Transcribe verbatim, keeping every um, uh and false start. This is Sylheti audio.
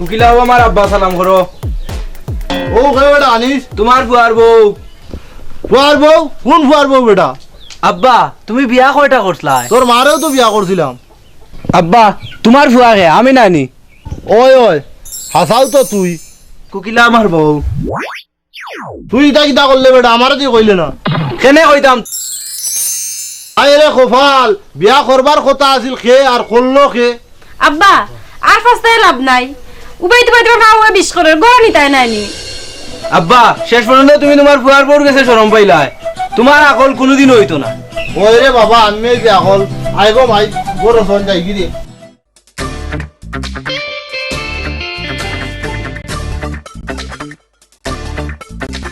কুকিলা, ও আমার আব্বা, সালাম করো। ও কে বেটা আনিস? তুমার ফুয়ার বউ। ফুয়ার বউ? কুন ফুয়ার বউ বেটা? আব্বা, তুমি বিয়া কয়টা করছলায়? তোর মারেও তো বিয়া করছিলাম। আব্বা, তুমার ফুয়া কে? আমি নানি। ওই, ওই, হাছাউ তো তুই। কুকিলা আমার বউ। তুই ইতা কিতা করলে বেটা? আমারে দি কইলে না। কেনে কইতাম? আয় রে কপাল, বিয়া করবার কথা আছিল কে আর করলো কে? আব্বা, আর ফাস্তায় লাভ নাই। উবাইতে উবাইতে বাবা ওয়ে বিষ করে, গরম নিতায় নানি। আব্বা, শেষ পর্যন্ত তুমি তুমার ফুয়ার বউর গেছে শরম পাইলায়। তুমার আকল কুনুদিন অইতো না। ওই রে বাবা, আমি এই যে আকল, আইগো ভাই, গরো সন যাই গিরে।